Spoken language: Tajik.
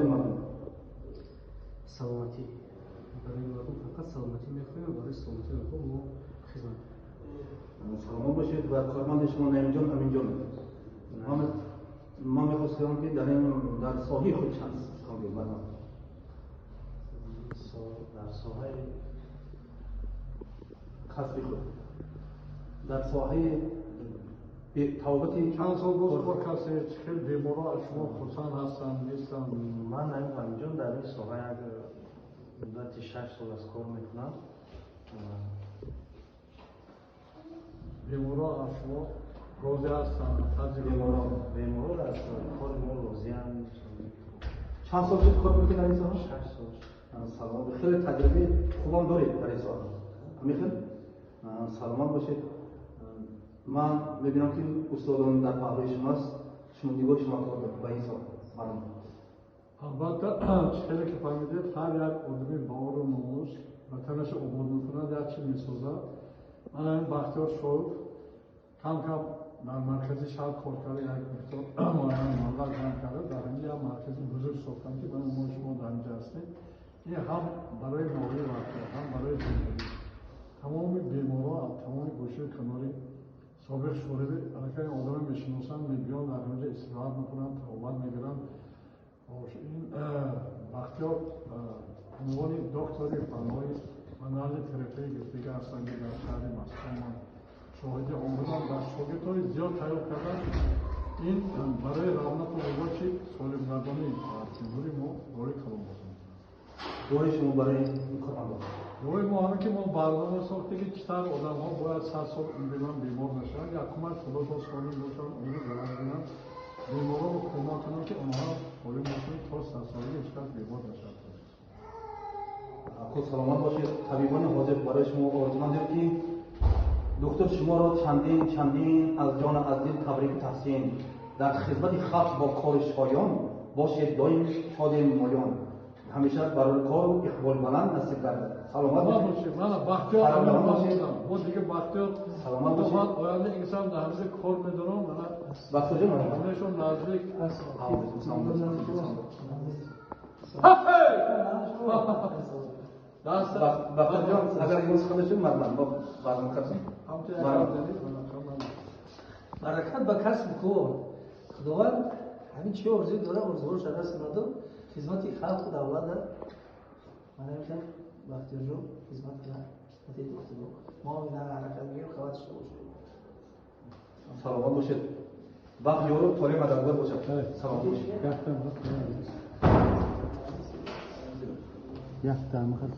Барои мардум? Саломатӣ. Барои мардум фақат саломатӣ мехоҳем ва барои саломатии онҳо мо хизмат. Саломат бошед ва корманди шумо Наимҷон, Аминҷон. Ман мехостам ки дар ин дар соҳаи худ чанд сухан бигӯям. Дар соҳаи касби худ, дар соҳаи тавбати чанд сол боз кор кардед, хеле беморҳо аз шумо хурсанд ҳастанд, нестанд? Ман Аминҷон дар ин соҳа як муддати 6 сол аст кор мекунам. Беморҳо аз шумо розӣ ҳастанд? Беморҳо аз кори мо розианд. Чанд сол шуд кор мекунед дар ин соҳа? 6 сол. Саломат. Хеле таҷрибаи хубам доред дар ин соҳа. Ҳамин хел? Саломат бошед. Ман мебинам ки устодон дар паҳлӯи шумост, шумо нигоҳи шумо ба ин соҳа. Албатта, хеле ки фаҳмидед, ҳар як одами баору номус ватанашро обод мекунад, як чиз месозад. Ман ҳамин Бахтиёр Шоев кам-кам дар маркази шаҳр кор карда, як миқдор муайян маблағ ҷамъ карда, дар ҳамин як маркази бузург сохтам, ки ман мо шумо дар инҷа ҳастем. Ин ҳам барои ноҳияи Вахтиёр, ҳам барои ҷумҳурӣ. Тамоми беморҳо аз тамоми гӯшаю канори собиқ Шӯравӣ аллакай одаме мешиносанд, мебиёнд, дар ҳаминҷа истироҳат мекунанд, табобат мегиранд. Ин Бахтиёр унвони доктори фанҳои анализи терапия гирифтага ҳастанд, ки дар шаҳри Москва ман шоҳиди он будам ва шогирдҳои зиёд тайёр карданд. Ин барои равнақу ривоҷи солимгардонӣ дар ҷумҳурии мо роҳи калон бозӣ мекунад. Дуои шумо барои ин кормандон? Дуои мо ҳамин ки мо барнома сохтем, ки чӣ тавр одамҳо бояд 100 сол умрибанд бемор нашаванд, якумаш худошон солим бошанд, умри баланд бинанд, беморҳоро кӯмак кунанд, ки онҳо солим бошанд, то 100 солагӣ ҳеҷ кас бемор нашавад. Худ саломат бошед. Табибони ҳозир барои шумо орзумандем, ки доктор шуморо чандин чандин аз ҷону аз дил табрику таҳсин, дар хизмати халқ бо кори шоён бошед, доим шоди моён, ҳамеша барои кору иқболи баланд насиб гардад. Саломат бошед. Мана Бахтиёр Саломат бошед. Бо дига Бахтиёр Саломат бошед. Ман оянда инсон дар ҳамин кор медорам. Мана Бахтиёр ҷон. Ҳамаашон наздик. Бахтиёр ҷон, агар имрӯз сухан доштем, мармар бо барнома кардем. Баракат ба касбу кор. Худованд ҳамин чи орзу дора, орзуҳоро даст надод, хизмати халқу давлат. Мана мехоҳам Бахтиёрҷон хизмат кунад, хизмати духтуро. Мо ин ҳаракат мекунем, хабар дошта бошед. Саломат бошед. Бахт ёру толеъ мададгор бошад. Саломат бошед. Якта махал.